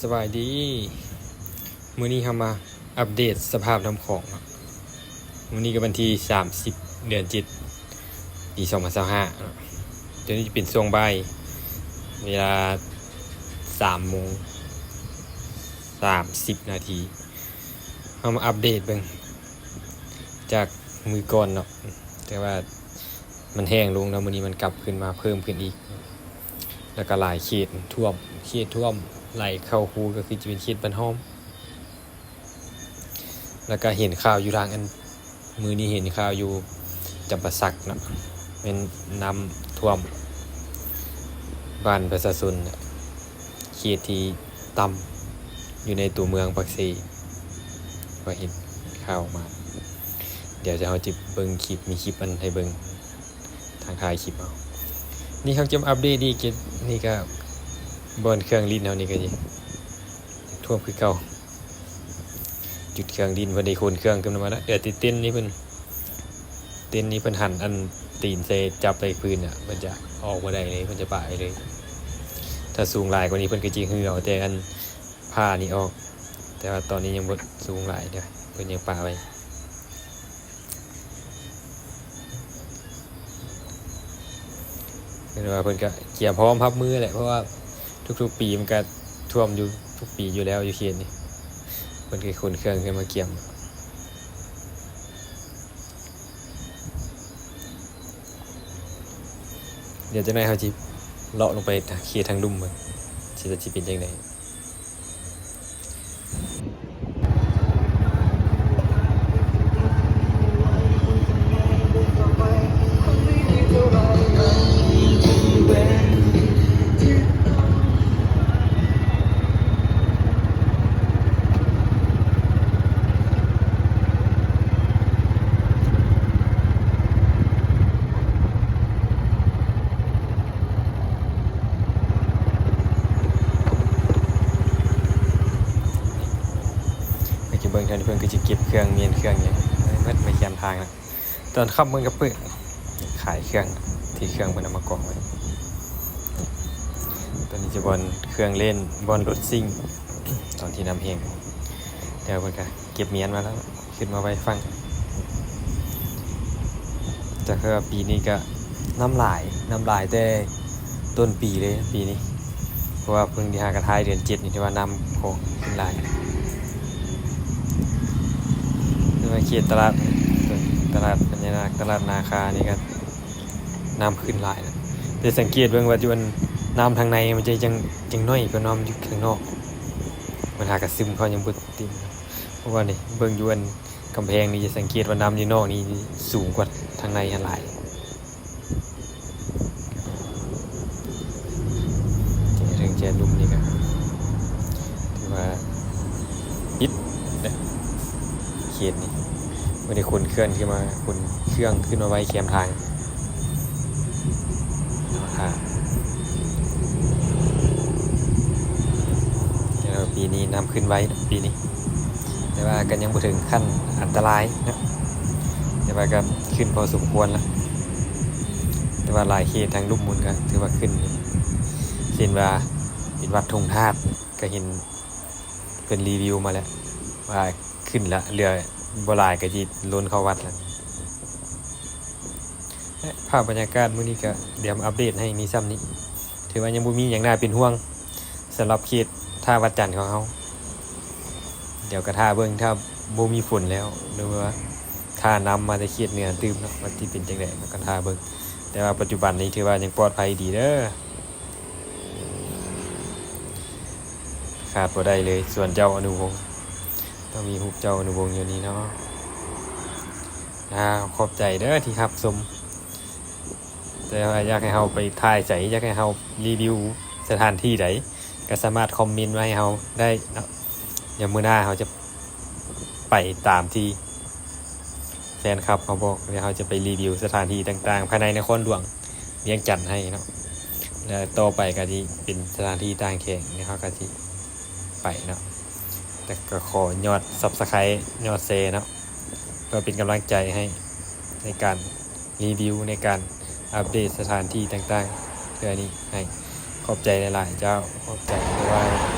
ສະບາຍດີ ມື້ນີ້ເຮົາມາອັບເດດສະພາບນ້ຳຂອງເນາະ. ມື້ນີ້ກໍວັນທີສາມສິບ ເດືອນເຈັດ ປີສອງພັນຊາວຫ້າເນາະ. ດຽວນີ້ຈະເປັນຊ່ວງບ່າຍ ເວລາສາມໂມງສາມສິບນາທີ. ເຮົາມາອັບເດດເບິ່ງຈາກມື້ກ່ອນເນາະ, ແຕ່ວ່າມັນແຫ້ງລົງເນາະ, ມື້ນີ້ມັນກັບຂຶ້ນມາເພີ່ມຂຶ້ນອີກ. ແລ້ວກໍຫຼາຍເຂດຖ້ວມ, ເຂດຖ້ວມໄຫຼເຂົ້າຄູກໍຄືຈະເປັນເຂດບ້ານຫ້ອມ. ແລ້ວກໍເຫັນຂ່າວຢູ່ທາງອັນ ມື້ນີ້ເຫັນຂ່າວຢູ່ຈຳປາສັກເນາະ, ແມ່ນນ້ຳຖ້ວມບ້ານປະຊາຊົນ, ເຂດທີ່ຕ່ຳຢູ່ໃນຕົວເມືອງປາກເຊ ກໍເຫັນຂ່າວມາ. ດຽວເຮົາຈະເບິ່ງຄລິບ, ມີຄລິບອັນໃຫ້ເບິ່ງທາງທ້າຍຄລິບເຮົາ. ນີ້ເຮົາຈະມາອັບເດດອີກ, ນີ້ກໍບ່ອນເຄື່ອງຫຼິ້ນເຮົານີ້ກໍຖ້ວມຄືເກົ່າ. ຈຸດເຄື່ອງຫຼິ້ນ ເພິ່ນໄດ້ຂົນເຄື່ອງຂຶ້ນມາແລ້ວ, ເຫຼືອແຕ່ເຕັນນີ້ເພິ່ນ ເຕັນນີ້ເພິ່ນຫັນອັນຕີນໃສ່ ຈັບໃສ່ພື້ນນະ, ເພິ່ນຈະອອກບໍ່ໄດ້ເລີຍ, ເພິ່ນຈະປະໄວ້ເລີຍ. ຖ້າສູງຫຼາຍກວ່ານີ້ ເພິ່ນກໍຈະຮື້ເອົາແຕ່ອັນຜ້ານີ້ອອກ, ແຕ່ວ່າຕອນນີ້ຍັງບໍ່ສູງຫຼາຍເດີ, ເພິ່ນຍັງປະໄວ້. ເພິ່ນວ່າເພິ່ນກະກຽມພ້ອມຮັບມືແຫຼະ, ເພາະວ່າທຸກໆປີມັນກະຖ້ວມຢູ່ທຸກປີຢູ່ແລ້ວ ຢູ່ເຂດນີ້. ເພິ່ນກໍຂົນເຄື່ອງຂຶ້ນມາກຽມ. ດຽວຈັກໜ້ອຍເຮົາຊິເລາະລົງໄປເຂດທາງລຸ່ມເບິ່ງ ຊິ ຊິເປັນຈັ່ງໃດ. ກໍຈະເບິ່ງທາງນີ້ ເພິ່ນກໍຈະເກັບເຄື່ອງມ້ຽນເຄື່ອງຫຍັງໄວ້ໝົດ ໄວ້ແຄມທາງນະ. ຕອນຂັບມັນກໍເປີດຂາຍເຄື່ອງ ທີ່ເຄື່ອງເພິ່ນເອົາມາກອງໄວ້. ຕົວນີ້ຈະບ່ອນເຄື່ອງຫຼິ້ນ ບ່ອນລົດຊິ່ງ ຕອນທີ່ນ້ຳແຫ້ງ ແລ້ວເພິ່ນກໍເກັບມ້ຽນມາແລ້ວ ຂຶ້ນມາໄວ້ຝັ່ງ. ແຕ່ຄືວ່າປີນີ້ກໍນ້ຳຫຼາຍ ນ້ຳຫຼາຍແຕ່ຕົ້ນປີເລີຍປີນີ້ ເພາະວ່າເພິ່ງໄດ້ຫາກະທ້າຍເດືອນເຈັດນີ້ ຖືວ່ານ້ຳກໍຂຶ້ນຫຼາຍ. ຄືວ່າເຂດຕະຫຼາດ ຕະຫຼາດພະຍານາກ ຕະຫຼາດນາຄານີ້ກໍນ້ຳຂຶ້ນຫຼາຍນະ. ແຕ່ສັງເກດເບິ່ງວ່າຢູ່ອັນ ນ້ຳທາງໃນມັນຈະຍັງ ຍັງໜ້ອຍກວ່ານ້ຳຢູ່ຂ້າງນອກ, ມັນຫາກະຊຶມເຂົ້າຍັງບໍ່ເຕັມ. ເພາະວ່ານີ້ເບິ່ງຢູ່ອັນ ກຳແພງນີ້ຈະສັງເກດວ່ານ້ຳຢູ່ນອກນີ້ສູງກວ່າທາງໃນຫັ້ນຫຼາຍ. ເຖິງແຈລຸ່ມນີ້ກໍຖືວ່າປິດແລ້ວ ເຂດນີ້. ບໍ່ໄດ້ຂົນເຄື່ອງຂຶ້ນມາ ຂົນເຄື່ອງຂຶ້ນມາໄວ້ແຄມທາງ. ແຕ່ວ່າປີນີ້ນ້ຳຂຶ້ນໄວເນາະ ປີນີ້, ແຕ່ວ່າກໍຍັງບໍ່ເຖິງຂັ້ນອັນຕະລາຍເນາະ, ແຕ່ວ່າກໍຂຶ້ນພໍສົມຄວນລະ. ແຕ່ວ່າຫຼາຍເຂດທາງລຸ່ມພຸ້ນກໍຖືວ່າຂຶ້ນຢູ່, ເຊັ່ນວ່າເປັນວັດທົ່ງທາດ ກໍເຫັນເພິ່ນຣີວິວມາແລ້ວວ່າຂຶ້ນລະ, ເຫຼືອບໍ່ຫຼາຍກໍຊິລົ້ນເຂົ້າວັດລະ. ແລະ ພາບບັນຍາກາດມື້ນີ້ກໍດຽມອັບເດດໃຫ້ມີສ່ຳນີ້, ຖືວ່າຍັງບໍ່ມີຫຍັງໜ້າເປັນຫ່ວງສຳລັບເຂດທ່າວັດຈັນຂອງເຮົາ. ດຽວກໍຖ້າເບິ່ງ ຖ້າບໍ່ມີຝົນແລ້ວ ຫຼືວ່າຖ້ານ້ຳມາແຕ່ເຂດເໜືອຕື່ມເນາະ ວ່າຊິເປັນຈັ່ງໃດ ເຮົາກໍຖ້າເບິ່ງ. ແຕ່ວ່າປັດຈຸບັນນີ້ຖືວ່າຍັງປອດໄພດີເດີ. ຂາດບໍ່ໄດ້ເລີຍ ສວນເຈົ້າອະນຸວົງ, ຕ້ອງມີຮູບເຈົ້າອະນຸວົງຢູ່ນີ້ເນາະ. ອ້າວ ຂອບໃຈເດີທີ່ຮັບຊົມ. ແຕ່ວ່າຢາກໃຫ້ເຮົາໄປຖ່າຍໃສ, ຢາກໃຫ້ເຮົາຣີວິວສະຖານທີ່ໃດ ກໍສາມາດຄອມເມັນມາໃຫ້ເຮົາໄດ້ເນາະ. ດຽວມື້ໜ້າເຮົາຈະໄປຕາມທີ່ແຟນຄລັບເຮົາບອກ, ແລ້ວເຮົາຈະໄປຣີວິວສະຖານທີ່ຕ່າງໆ ພາຍໃນນະຄອນຫຼວງວຽງຈັນໃຫ້ເນາະ. ແລ້ວຕໍ່ໄປກໍຊິເປັນສະຖານທີ່ຕ່າງແຂວງ ແລ້ວເຮົາກໍຊິໄປເນາະ. ແຕ່ກໍຂໍຍອດຊັບສະໄຄຣບ໌ ຍອດແຊເນາະ ເພື່ອເປັນກຳລັງໃຈໃຫ້ໃນການ ຣີວິວ ໃນການອັບເດດສະຖານທີ່ຕ່າງໆເທື່ອນີ້ໃຫ້. ຂອບໃຈຫຼາຍໆເຈົ້າ, ຂອບໃຈ ບາຍບາຍ.